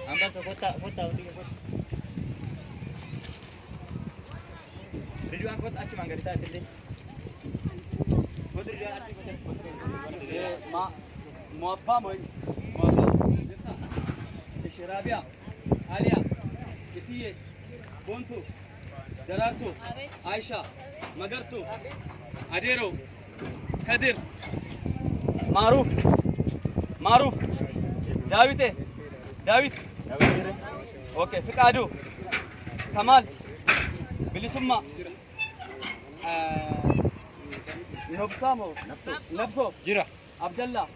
Ambas kota kota kota. Ridwan kota achi mangarita tilli. Kota Ridwan achi kota. Ma Muabba moy Muabba. Shirabia, Alia, Itiye, Bontu, Darartu, Aisha, Magartu, Adero, Kadir, Maruf, Maruf, Dawite, Dawit, Okay, Fikadu, Kamal, Bilisumma, Nobsamo, Nabso, Jira, Abdullah,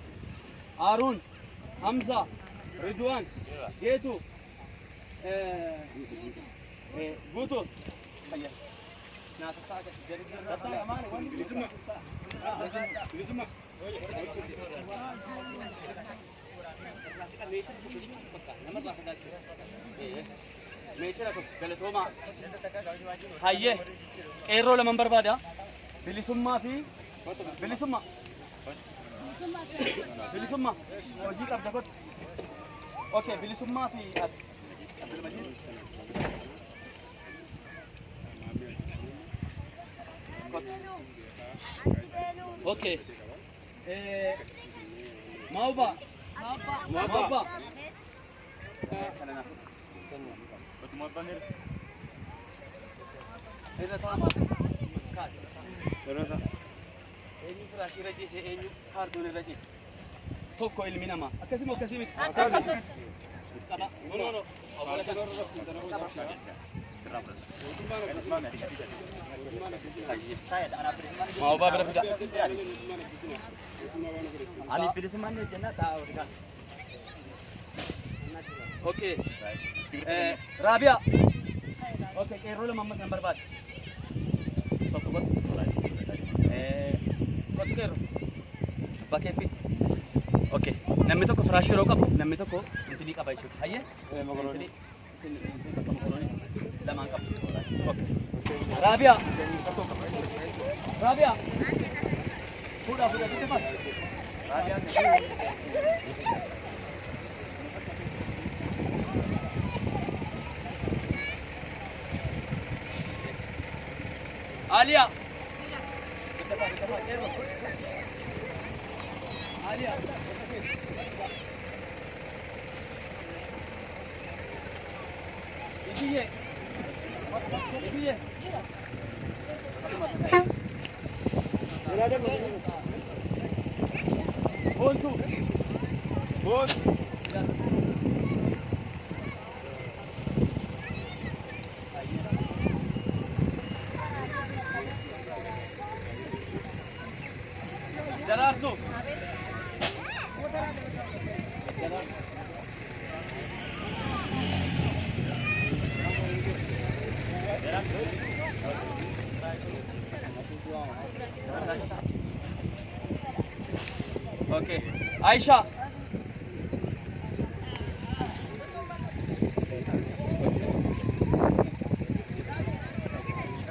Arun, Hamza, Ridwan, Getu, Gutu. Hayyee qeerroo lama barbaada. Bilisummaa fi bilisummaa. Bilisummaa hojii qabda kottu. Okay, bilisummaa fi Abdulmajid. Kottu. Okay. Mauba. Mauba. Eenyu firaashii irra ciise, eenyu kaartoon irra ciise. Tokko ilmi namaa. Akkasuma akkasii miti. Qaba. No, no. Mauba bira fida. Ani bilisummaan hojjennaa ta'a hojjetaa. Okay. Rabia. Okay, qeerroo lama ammas nan barbaada. Tokko kottu. Kottu qeerroo. Abbaa keeffi. Okay. Namni tokko firaashii yeroo qabu, namni tokko intinii qaba jechuudha. Hayyee? Intinii. Isin bakka mokoroonii lamaan qabdu. Okay. Rabia. Rabia. Fuudhaa fuudhaa fitte maal? Rabia. Alia. Alia. Itiye. Itiye. Bontu. Bontu. Darartu. Okay. Aisha.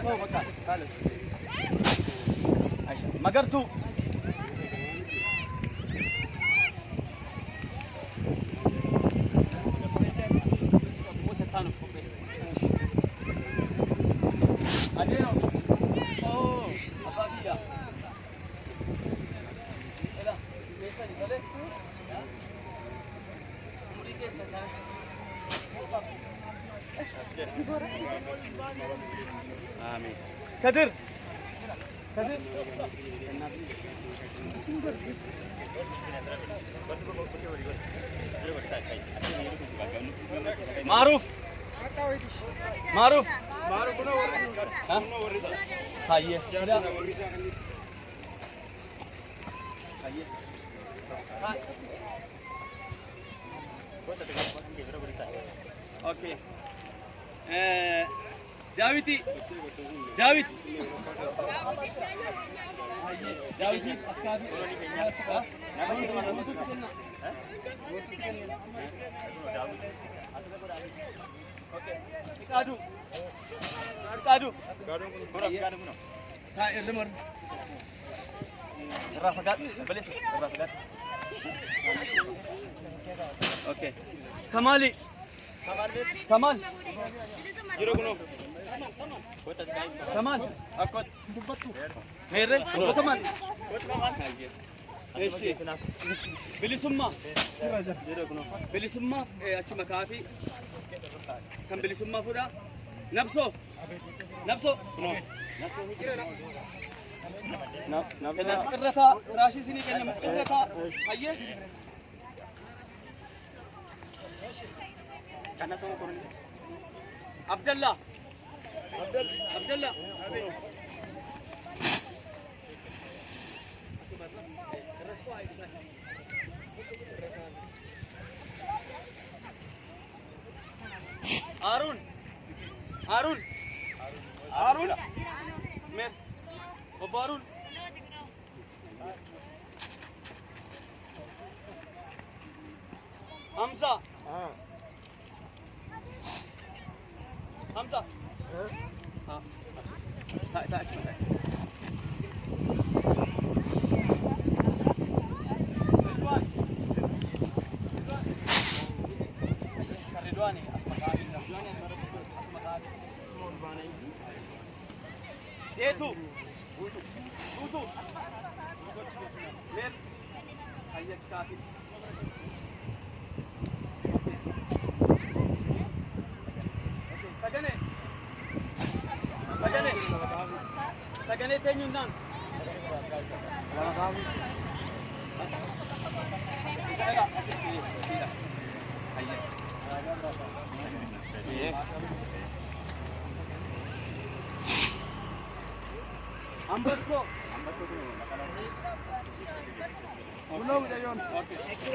Oh, baka. Aisha. Magartu. Adero. Oh, abbaa Ela, meeshaan isalee. Umurii keessa kana. Amiin. Kadir. Kadir. Maruf. Maruf. Hayyee. Hayyee. Okay. Daawiti. Daawit. Daawiti askaafi. Okay. Fiqaadu. Fiqaadu. Taa irra marmi. Irraa fagaadhu. Obboleessa irraa fagaadhu. Okay. Kamaali. Kamaal. Yeroo kunoo. Kottu as kaa'e. Kamaal. Akkot. Meerre. Obbo Kamaal. Eessi. Bilisummaa. Yeroo kunoo. Bilisummaa achuma kaafii. Kan bilisummaa fuudhaa. Nabsoo. Nabsoo. Kunoo. Kanaaf irra taa. Firaashii isinii kennamu irra taa. Hayyee. Kana sama koroni. Abdallah. Abdallah. Harun. Harun. Harun. Mer. Obbo Harun. Hamza. Hamza. Ha. Ta ta achuma ta. Ridwan. Kan Ridwani asuma kaafii. Asuma kaafii. Deetu. Guutu. Meer. Hayya achi kaafii. Okay. Tagane. Tagane. Tagane teenyuun. Isa dhagaa. Siidha. Hayya. Ambassoo.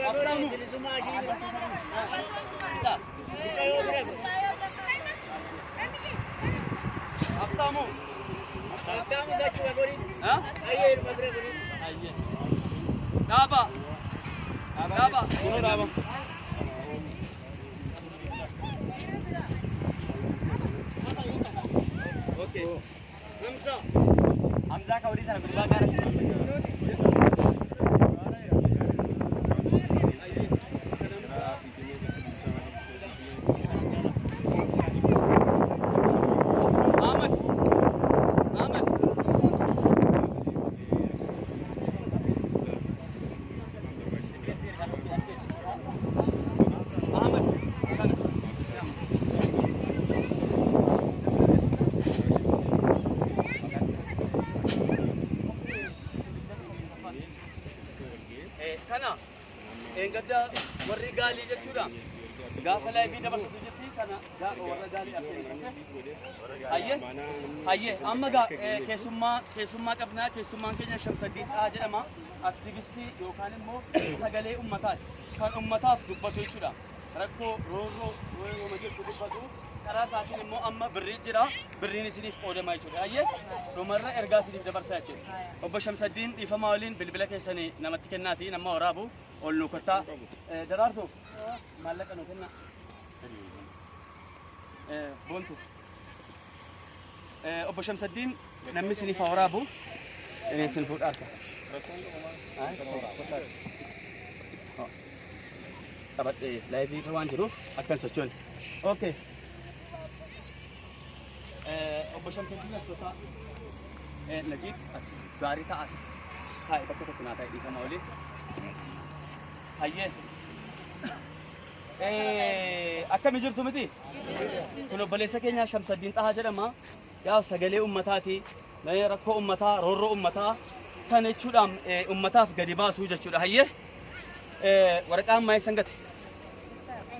Abdaamu. Isa. Abdaamu. Ha? Hayya. Dhaaba. Dhaaba. Kunoo dhaaba. Okay. Hamza. Hamzaa ka olii sana gurbaa gaaratti. Ahmad. Ahmad. Ahmad. Kana. Kana gadda warri gaalii jechuudha. Gaafa live dabarsatu jetti kana gaafa warra gaalii affeerre. Hayyee hayyee, amma gaa keessummaa qabnaa. Keessummaan keenya Shamsaddiin Xahaa jedhama. Aktivistii yookaan immoo sagalee ummataati. Kan ummataaf dubbatu jechuudha. Rakkoo roorroo roorroo jirtu dubbatu. Karaa isaatiin immoo amma birrii jira. Birriin isiniif qoodama jechuudha. Hayyee, dhumarra ergaa isiniif dabarsaa jechuudha. Obbo Shamsaddiin, dhiifamaa waliin bilbila keessanii namatti kennaati nama waraabu ol nu kottaa. Daraartuu, maallaqa nu kennaa. Boontu. Obbo Shamsaddiin, namni isiniif haa waraabu. Inni isin fuudhaa harka. Qabadhee live irra waan jiruuf akka hin sochoone. Okay. Obbo Shamsaddiin, as Najiib, ati gaarii ta'as. Taa'e, bakka tokko naa taa'e, dhiifama waliin. Hayyee. Akkami jirtu miti? Kun obboleessa keenya Shamsaddiin Xahaa jedhama. Yaa sagalee ummataati. Rakkoo ummataa, roorroo ummataa kan jechuudhaan ummataaf gadi baasuu jechuudha. Hayyee. Waraqaa ammaa eessan gate?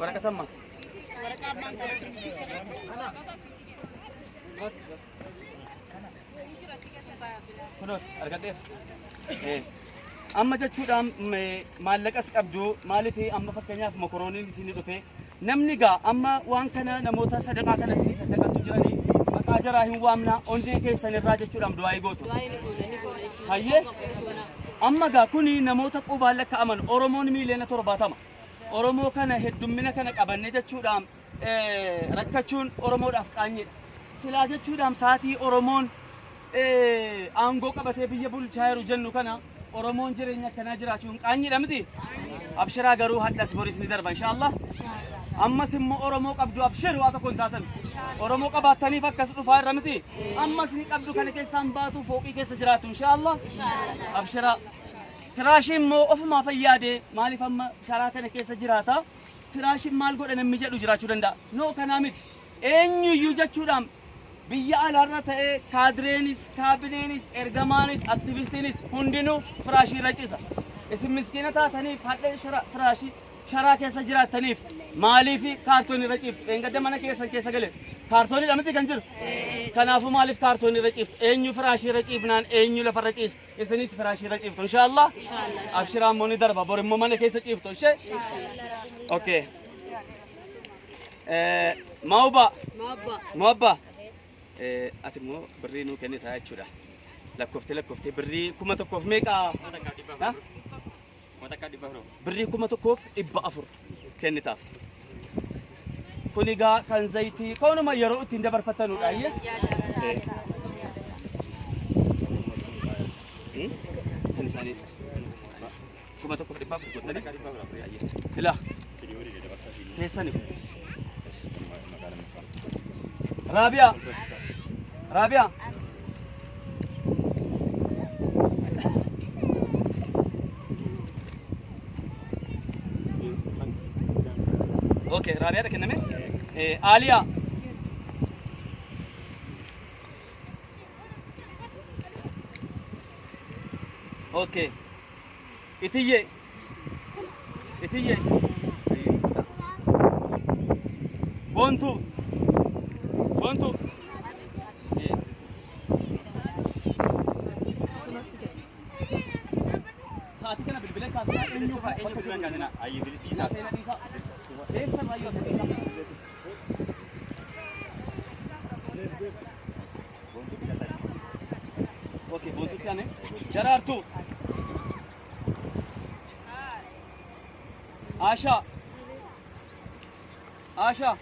Waraqata ammaa. Kunoo argadheera. Amma jechuudhaan maallaqas qabdu. Maaliif amma fakkeenyaaf mokorooniin isinii dhufe, namni gaa amma waan kana namoota sadaqaa kana isinii sadaqattu jiranii maqaa jaraa hin waamna, onnee keessan irraa jechuudhaan du'aa gootu. Hayyee, amma gaa kuni namoota qubaan lakkaa'aman. Oromoon miiliyoona 70. Oromoo kana heddummina kana qabanne jechuudhaan rakkachuun Oromoodhaaf qaanyidha. Silaa jechuudhaan saatii Oromoon aangoo qabatee biyya bulchaa jiru jennu kana Oromoon jireenya akkanaa jiraachuun qaanyiidha miti. Abshiraa garuu hadhas boris ni darba inshaallah. Ammas immoo Oromoo qabdu abshir waa tokko hin taatan. Oromoo qabaattaniif akkas dhufaa irra miti. Ammas ni qabdu kana keessaan baatu fooqii keessa jiraattu inshaallah. Abshiraa. Firaashii immoo ofumaa fayyaade maaliif amma sharaa kana keessa jiraata? Firaashiin maal godha namni jedhu jiraachuu danda'a. No kanaa miti. Eenyuyyuu jechuudhaan biyya alaarra ta'ee kaadireenis, kaabineenis, ergamaanis, aktivistiinis hundinuu firaashii irra ciisa. Isin miskiina taataniif hadha firaashii sharaa keessa jiraattaniif maaliif kaartoonii irra ciiftu? Dheengadda mana keessan keessa gale kaartooniidha miti kan jiru. Kanaafuu maaliif kaartoonii irra ciiftu? Eenyu firaashii irra ciifnaan eenyu lafa irra ciisa? Isinis firaashii irra ciiftu inshaallah. Abshiraa immoo ni darba bor immoo mana keessa ciiftu ishee. Okay. Maawba. Maawba. Ati immoo birrii nuu kennitaa jechuudha. Lakkooftee lakkooftee birrii 1000 meeqa? Birrii 1400 kennitaaf. Kun egaa kan zayitii kanuma yeroo ittiin dabarfatanudha. Kan isaanii 1400 gottanii. Ilaa keessani. Raabiyaa. Raabiyaa. Okay, Raabiyaadha kenname. Aaliyaa. Okay. Itiyye. Itiyye. Boontuu. Boontuu. Sa'aatii kana bilbila kaasinaa eenyu fa'a eenyu bilbila kaasinaa? Ayyee bilbilii Dhiisaa seenaa dhiisaa. Eessa raayyoo akka dhiisaa? Okay, boontuutti aanee. Daraartuu. Ashaa. Ashaa.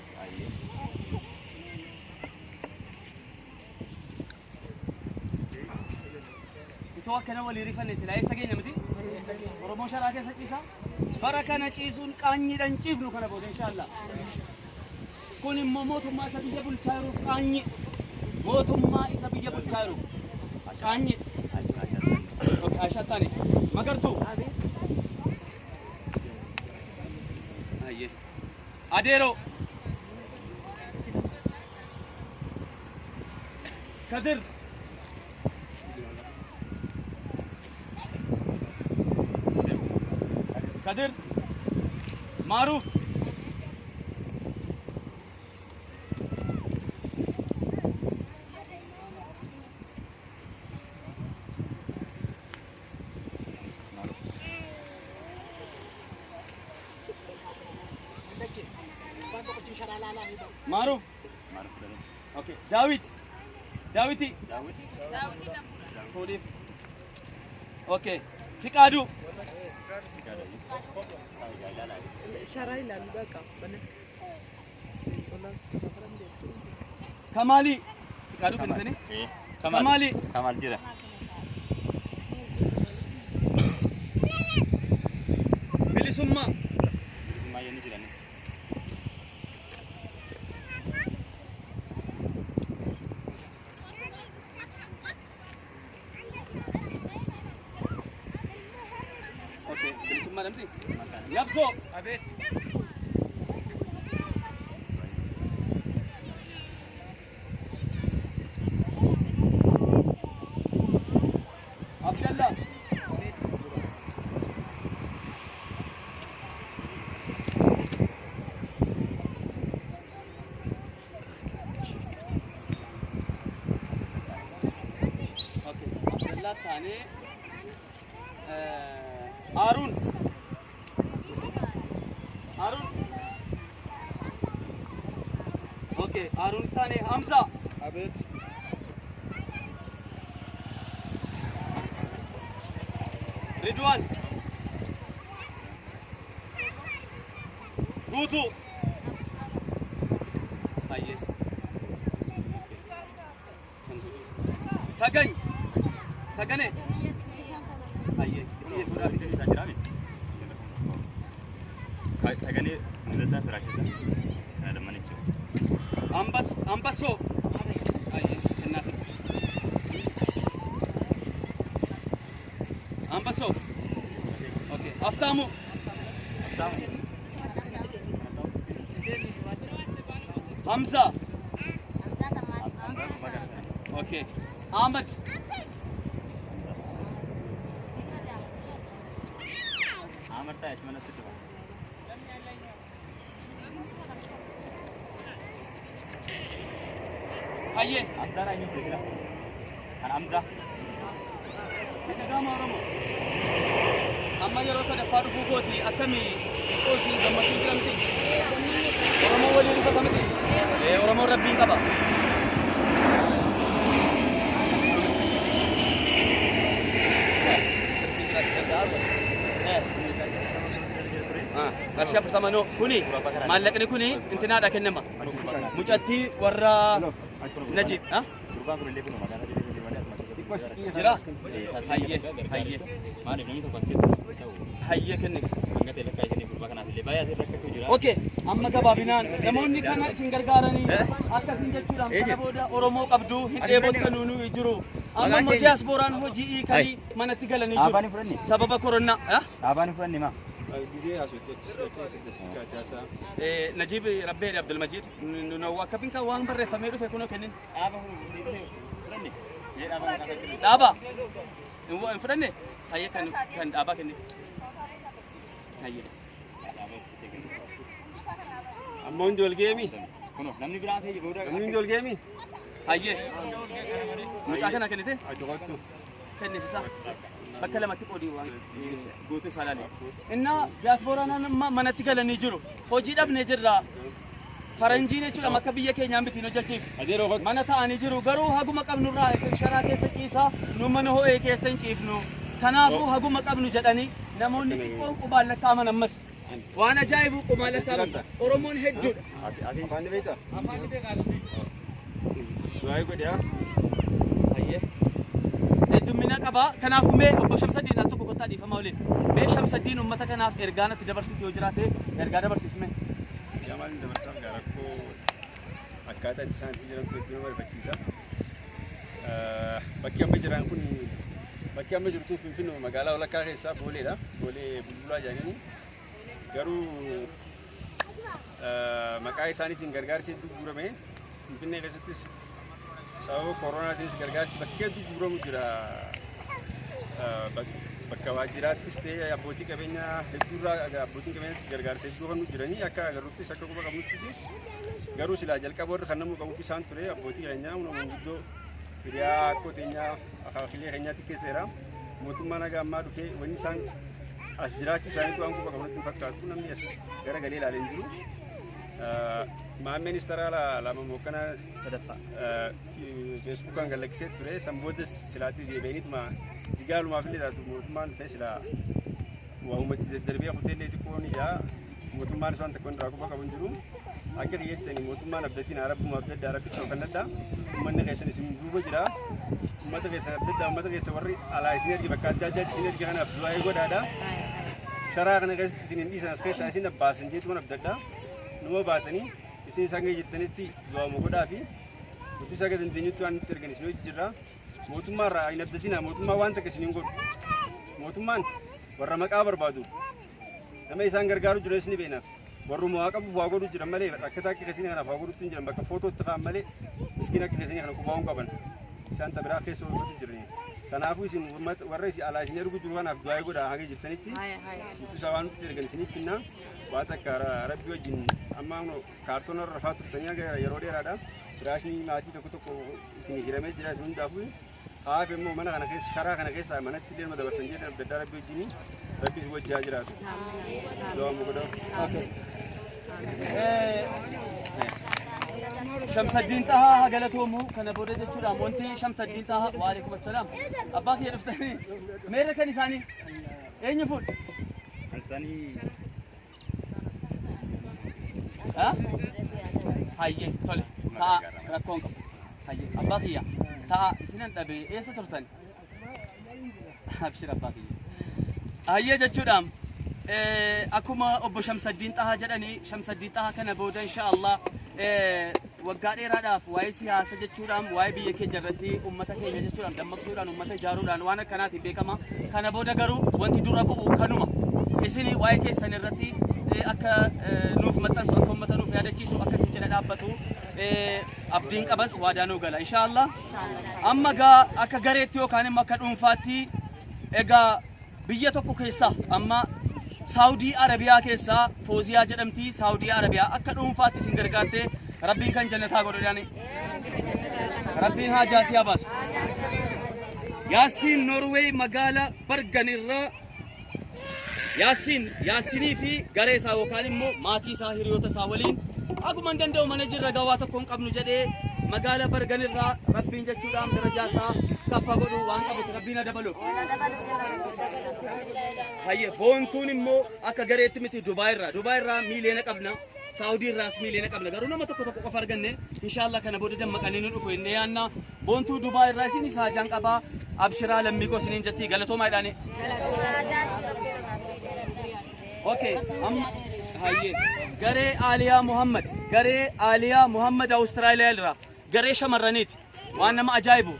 Itoo akkana walii rifanne silaa eessa geenya miti? Oromoo sharaa keessa ciisaa? Bara kana ciisuun qaanyiidhaan ciifnu kana booda inshaallah. Kun immoo mootummaa isa biyya bulchaa jiruuf qaanyi. Mootummaa isa biyya bulchaa jiruuf qaanyi. Okay, Aishaa taane. Magartuu. Ayyee. Adeeroo. Kadir. Kadir. Maruf. Maruf. Okay. Daawit. Daawiti. Fuudhiif. Okay. Fiqaaduu. Kamaalii. Fiqaaduu kennitanii? Kamaalii. Kamaal jira. Bilisummaa. Bilisummaa inni jiranis. Okay. Bilisummaa dhamti? Nabsoo. Abeet. Abdallah. Okay. Abdallah taanee Haruun. Haruun. Okay. Haruun taanee Hamza. Abeet. Ridwan. Guutuu. Hayyee. Tagany. Tagane. Hayyee. Dhiyeessuudhaaf itti isaa jiraame. Taganee muuzasaa firaashisaa kana lamman jechuudha. Ambas ambasoo. Hayyee kennaaf. Ambasoo. Okay. Aftaamu. Hamza. Okay. Ahmad. Amartaa jechuun mana sitti ba'a. Hayyee. Hamzaan eenyu fure sila? Kan Hamzaa. Dhaga'ama Oromoo. Amma yeroo sadaffaa dhufuu kooti akkamii xiqqoo si gammachuun jira miti? Oromoo waliin rifata miti? Oromoon rabbiin qaba. Qarshii 40 noo kuni maallaqni kuni intinaadha kennama. Mucattii warra Najib. Gurbaan kun illee kun magaalaa jedhee malee asuma keessatti. Jira? Hayyee hayyee. Maaliif namni tokko as keessa ta'u Hayyee kenni. hanga ta'e lakkaa ishanii gurbaa kanaaf illee baay'ee asirra rakkachuu jira. Okay, amma gabaabinaan namoonni kana isin gargaaranii akkasin jechuudhaan kana booda Oromoo qabdu hin dheebottanuu nu jiru. Amma immoo diyaaspooraan hojii hiikanii manatti galanii Dhaabaan jiru. hin fudhanne? Sababa koronaa. Dhaabaan hin fudhanne maa? Najib Rabbee Abdulmajid nu akka binka waan barreeffamee dhufe kunoo kennin. Dhaaba fudhanne? Mee dhaaba maqaa isaa Dhaaba. Hin fudhanne? Hayyee kan dhaabaa kennin. Hayyee. Amma hundi wal geemi? Kunoo namni biraa ta'e booda. Namni hundi wal geemi? Hayyee. Mucaa kana kennite? Ati qottu. Kenniif isaa bakka lamatti qoodii waan guutuu isaa ilaali. Innaa diyaaspooraan amma manatti galanii jiru. Hojii dhabnee jirra. Faranjiin jechuudha akka biyya keenyaan bitiin hojjechiif. Adeeroo qottu. Mana ta'anii jiru garuu haguma qabnurraa isin sharaa keessa ciisaa nu mana ho'ee keessa hin ciifnu. Kanaafuu haguma qabnu jedhanii namoonni xiqqoon qubaan lakkaa'aman ammas. Waan ajaa'ibu qubaan lakkaa'aman. Oromoon hedduudha. Afaan ni beektaa? Du'aa godhi haa. Hayyee. Heddummina qaba. Kanaafuu mee obbo Shamsaddiin al tokko kottaa dhiifamaa waliin. Mee Shamsaddiin uummata kanaaf ergaa natti dabarsitu yoo jiraate ergaa dabarsiif mee. Yaa maaliin dabarsaaf gaa rakkoo akkaataa itti isaan itti jirantu hedduu nama rifachiisa. Bakki amma jiran kun bakki amma jirtu Finfinnee magaalaa walakkaa keessaa Booleedha. Boolee Bulbulaa jedhanii. Garuu maqaa isaaniitiin gargaarsi hedduu guurame. Finfinnee keessattis sababa kooronaatiinis gargaarsi bakkee hedduu guuramu jira. Bakka waajjiraattis ta'ee abbootii qabeenyaa hedduurraa abbootiin qabeenyaas gargaarsa hedduu kan nu jiranii akka agarruttis akka quba qabnuttis garuu silaa jalqaba warri kan namuu qabuuf isaan ture abbootii qabeenyaa nama guddoo hiriyaa akkoo teenyaa akaakilee keenyaatti keessa jira. Mootummaan haga ammaa dhufee wanni isaan as jiraachuu isaaniitu waan quba qabnutti hin fakkaatu namni as garagalee ilaalee hin jiru. Maammee ministeera lama mookkanaa Sadaffaa. Feesbuukaan galaksee ture san booda silaatti deebi'aniituma zigaalumaaf illee taatu mootummaan dhufee silaa waa uummatti daddarbee kuteellee xiqqoon ijaa mootummaan waan tokko irraa quba qabu hin jiru. Akka dhiyyeettani mootummaan abdatiin rabbuma abdaddaa rabbitti of uummanni keessan isin duuba jira. Uummata keessan abdaddaa uummata keessa warri alaa isin erge bakka adda addaatti isin erge kanaaf du'aa godhaadha. Sharaa kana keessatti isin hin dhiisan as keessaa isin abbaasan jeetu abdaddaa. Numa baatanii isin isaan gadi jirtanitti du'aama godhaa fi nuti isa dandeenyutti waan nutti ergan isin hojii jirra. Mootummaa irraa hin abdatina mootummaa waan takka isin hin godhu. Mootummaan warra maqaa barbaadu nama isaan gargaaru jiru ni beekna. Warruma waa qabuuf waa godhu jiran malee akka akka keessanii kanaaf waa godhutti hin jiran bakka footootti ka'an malee miskiin akka keessanii kana qubaa hin qaban. Isaan tabiraa keessa hojjetu jirani. Kanaafuu isin warra isin alaa isin ergu jiru kanaaf du'aa godhaa haga jirtanitti nuti isa waan nutti ergan isiniif finna. Waa takka rabbi wajjin amma kaartoona irra rafaa turtanii haga yeroo dheeraadha. Firaashni maatii tokko tokko isin hiramee jira isin hundaafuu. Haaf immoo mana kana keessa sharaa kana keessa manatti illee nama dabartan jedhan adda addaa rabbi wajjin rabbi isin wajjin haa jiraatu. Du'aa mu godhaa. Shamsaddiin Xahaa haa galatoomu kana booda jechuudhaan wanti Shamsaddiin Xahaa waalaikum assalaam abbaa kiyya dhuftanii meerra kan isaanii eenyu fuudhe? Isaanii Ha? Hayyee tole ta'a rakkoon qabu. Hayyee abbaa kiyya ta'a isinan dhabe eessa turtan? Abshir abbaa kiyya. Hayyee jechuudhaan akkuma obbo Shamsaddiin Xahaa jedhanii, Shamsaddiin Xahaa kana booda insha Allah waggaa dheeraadhaaf waa'ee siyaasa jechuudhaan, waa'ee biyya keenya irratti uummata keenya jechuudhaan dammaqsuudhaan, uummata ijaaruudhaan waan akkanaatiin beekama. Kana booda garuu wanti dura bu'u kanuma. Isin waa'ee keessan irratti akka nuuf maxxansu, akka uummata nuuf yaadachiisu, akka isin cina dhaabbatu abdiin qabas, waadaa nuu gala insha Allah. Amma gaa akka gareetti yookaan immoo akka dhuunfaatti, egaa biyya tokko keessa, amma Saawudii Arabiyaa keessaa Fooziyaa jedhamti. Saawudii Arabiyaa akka dhuunfaatti isin gargaarte, Rabbiin kan jannataa godhudhaani. Rabbiin haajaa si baasu. Yaasiin Norweey magaala Bargan irraa Yaasiin, Yaasinii fi garee isaa yookaan immoo maatii isaa, hiriyoota isaa waliin haguma hin danda'u mana jirra, gawaa tokko hin qabnu jedhee magaala Bargan irraa, Rabbiin jechuudhaan darajaa isaa kaffa godhu, waan qabutti Rabbiin haa dabalu. Hayye, Boontuun immoo akka gareetti miti, Dubaay irraa. Dubaay irraa miiliyoona qabna. Saawudii irraas miiliyoona qabna. Garuu nama tokko tokko qofa arganne. Inshaallah kana booda dammaqanii nu dhufu jennee yaanna. Boontuu Dubaay irraa isin haajaan qabaa. Abshiraa lammii koo isiniin jetti, galatoomaa jedhaani. Okay, amma hayyee garee Aaliyaa Muhammad, garee Aaliyaa Muhammad Awustiraaliyaa irraa garee shamarraniiti. Waan nama ajaa'ibu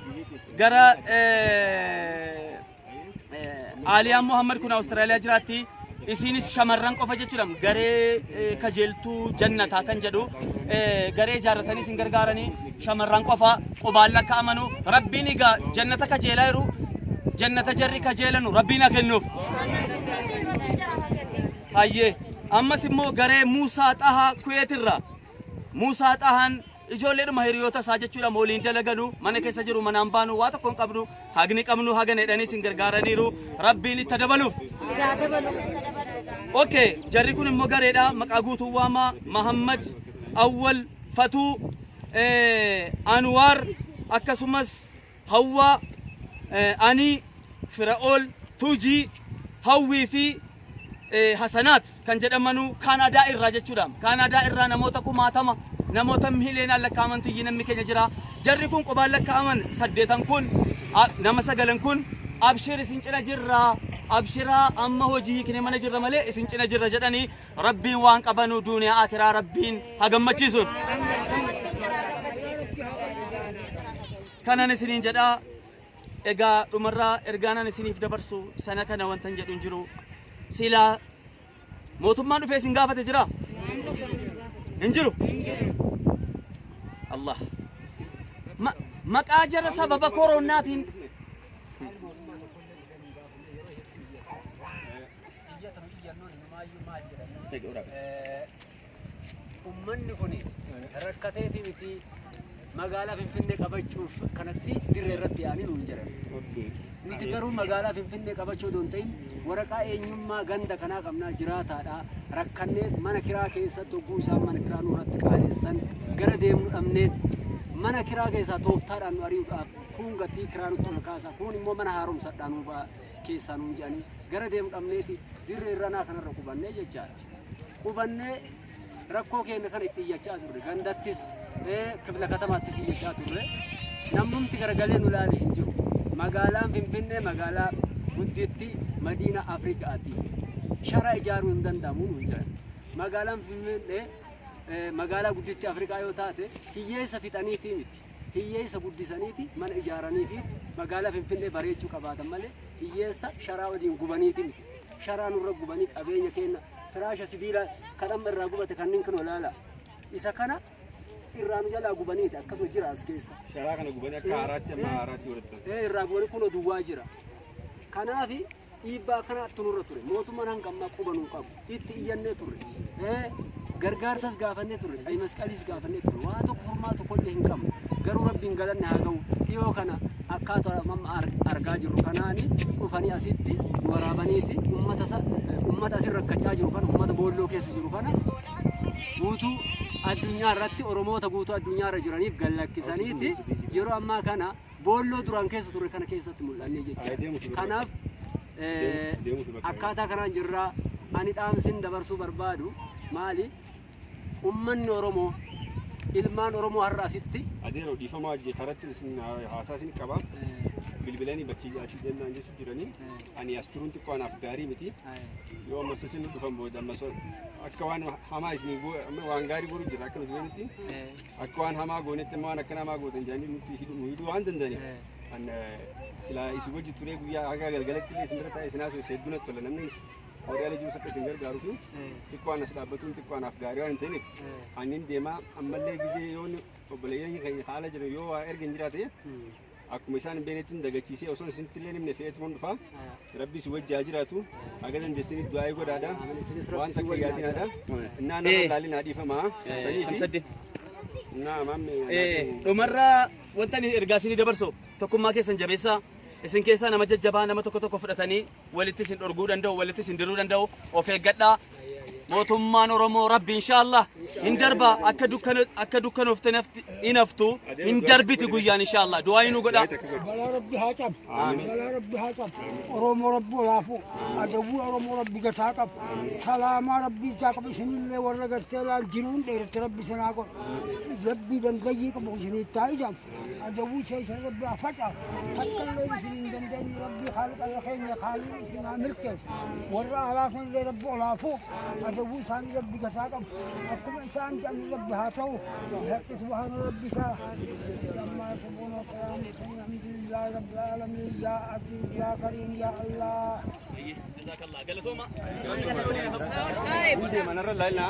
gara Aaliyaan Muhammad kun Awustiraaliyaa jiraatti. Isiinis shamarran qofa jechuudha. Garee kajeeltuu jannataa kan jedhu garee ijaarratanii isin gargaaranii, shamarran qofa qubaan lakkaa'amanu. Rabbiin egaa jannata kajeelaa jiru, jannata jarri kajeelanu Rabbiin haa kennuuf. Hayyee, ammas immoo garee Muusaa Xahaa Kuweet irraa. Muusaa Xahaan ijoolleedhuma hiriyoota isaa jechuudha waliin dalaganu, mana keessa jiru, manaan baanu, waa tokko hin qabnu, hagni qabnu hagan jedhanii isin gargaaraniiru, Rabbiin itti dabaluuf. Okay, jarri kun immoo gareedha, maqaa guutuu waamaa: Mahammad Awwal, Fatuu, Anwaar, akkasumas Hawwaa, Ani, Fira'ool, Tuujii, Hawwii fi Hasanaat kan jedhamanu Kaanaadaa irraa jechuudha. Kaanaadaa irraa namoota kumaatama, namoota miiliyoonaan lakkaa'amantu iyyuu namni keenya jira. Jarri kun qubaan lakkaa'aman saddeetan kun, nama sagalan kun, abshir isin cina jirra. Abshiraa, amma hojii hiiknee mana jirra malee isin cina jirra jedhanii, Rabbiin waan qabanu duuniyaa akiraa Rabbiin haa gammachiisuun. Kanan isiniin jedhaa, egaa dhumarraa ergaanan isiniif dabarsu sana kana wantan jedhu hin jiru. Silaa mootummaan dhufee isin gaafate jira? Hin jiru. Allah. Maqaa jara sababa koronaatiin Iyyatan iyyannoon hinumaayyuu maal jedhanii, ummanni kun rakkateeti miti, magaalaa Finfinnee qabachuuf kanatti dirree irratti yaa'anii nuun jedhan. Nuti garuu magaalaa Finfinnee qabachuu odoo hin ta'in waraqaa eenyummaa ganda kanaa qabnaa, jiraataadha. Rakkannee mana kiraa keessatti hogguu isaan mana kiraa nurratti qaalessan gara deemnu dhabneet mana kiraa keessaa tooftaadhaan nu ari'uudhaaf, kuun gatii kiraa nutti ol kaasa, kuun immoo mana haaromsadhaan nu keessaa nuun jedhanii, gara deemu dhabneeti dirree irranaa kanarra qubannee jechaadha. Qubannee rakkoo keenya kana itti iyyachaa turre, gandattis kifla katamaattis iyyachaa turre, namnumti garagalee nu ilaale hin jiru. Magaalaan Finfinnee magaalaa gudditti Madiina Afrikaati. Shara ijaaruu hin danda'amu nuun jedhan. Magaalaan Finfinnee magaalaa gudditti Afrikaa yoo taate hiyyeessa fixaniitii miti. Hiyyeessa guddisaniiti mana ijaaranii fi magaalaa Finfinnee bareechuu qabaatan malee hiyyeessa sharaa waliin gubaniiti miti. Sharaa nurra gubanii qabeenya keenya, firaasha sibiilaa kan amma irraa gubate kanneen kun olaala. Isa kana irraa nu jalaa gubaniiti, akkasuma jira as keessa. Sharaa kana gubanii akka haaraatti amma haaraatti godhatan. Irraa gubanii kunoo duwwaa jira. Kanaafi dhiibbaa kanatti nurra ture. Mootummaan hanga ammaa quba nuu qabu. Itti iyyannee turre. Gargaarsas gaafannee turre. Qayi masqaliis gaafannee turre. Waa tokko furmaa tokko illee hin qabnu. Garuu Rabbiin galanni haa ga'u. Dhiyoo kana akkaataa amma argaa jirru kanaani dhufanii asitti nu waraabaniiti uummata asirra rakkachaa jiru kana, uummata boolloo keessa jiru kana guutuu addunyaa irratti, Oromoota guutuu addunyaa irra jiraniif gallakkisaniiti yeroo ammaa kana boolloo duraan keessa turre kana keessatti mul'annee jechuudha. Kanaaf akkaataa kanaan jirraa. Ani dhaamsin dabarsuu barbaadu maali? Ummanni Oromoo, ilmaan Oromoo har'a asitti Adeero, dhiifamaa hojii karatti isin haasaa isin qaba. Bilbilanii bachi achi deemnaan jechuu jiranii. Ani as turuun xiqqoo anaaf gaarii miti. Yoo ammas isin dhufan booda ammas akka waan hamaa isinii amma waan gaarii godhu jira akka nuti goonutti, akka waan hamaa goonetti amma waan akkana hamaa gootan jedhanii nutti nu hidhuu waan danda'aniif. An silaa isin wajji turee guyyaa haga galgalatti illee isin bira taa'ee isin haasofse hedduu natti tola. Namni warri ala jirus akka isin gargaaruu fi xiqqoo as dhaabbatuun xiqqoo anaaf gaarii waan hin ta'iniif ani deemaa. Ammallee gizee yoo obboleeyyan keenya haala jiran yoo waa erga hin jiraate, akkuma isaan hin beeknetti hin dagachiisee osoo isinitti illee himne fe'eetu kun dhufa. Rabbi si wajji haa jiraatu. Haga dandeessanii du'aa'ii godhaadha. Waan takka yaadinaadha. Innaa nama laalin haa dhiifamaa. Sanii fi Shamsaddin. Innaa maamme. Dhumarraa wanta ani ergaa isinii dabarsu, tokkummaa keessan jabeessaa. Isin keessaa nama jajjabaa nama tokko tokko fudhatanii walitti isin dhorguu danda'u, walitti isin diruu danda'u. Of eeggadhaa. Mootummaan Oromoo Rabbi inshaallah hin darba. Akka dukkana akka dukkanoofte hin haftu, hin darbiti guyyaan inshaallah. Du'aa nu godhaa. Balaa Rabbi haa qabu. Balaa Rabbi haa qabu. Oromoo Rabbi olaafuu. Adawwii Oromoo Rabbi gataa qabu. Salaamaa Rabbi ijaa qabu. Isinillee warra gartee laal jiruun dheeratte Rabbi isinaa godhu. Rabbi dandayyii qabu isinii taa ijaam. Adawwii keessan Rabbi haa facaasu. Takkallee isin hin danda'anii Rabbi haaliqa keenya haalii isin haa milkeessu. Warra alaa sanillee Rabbi olaafuu. Adawwii isaanii Rabbi gataa qabu. Akkuma isaan jedhan Rabbi haa ta'u. بحق سبحان ربك عما يصفون وسلام الحمد لله رب العالمين. يا عزيز يا كريم يا الله. Jazakallah. Galatooma. Deemanarra laalina.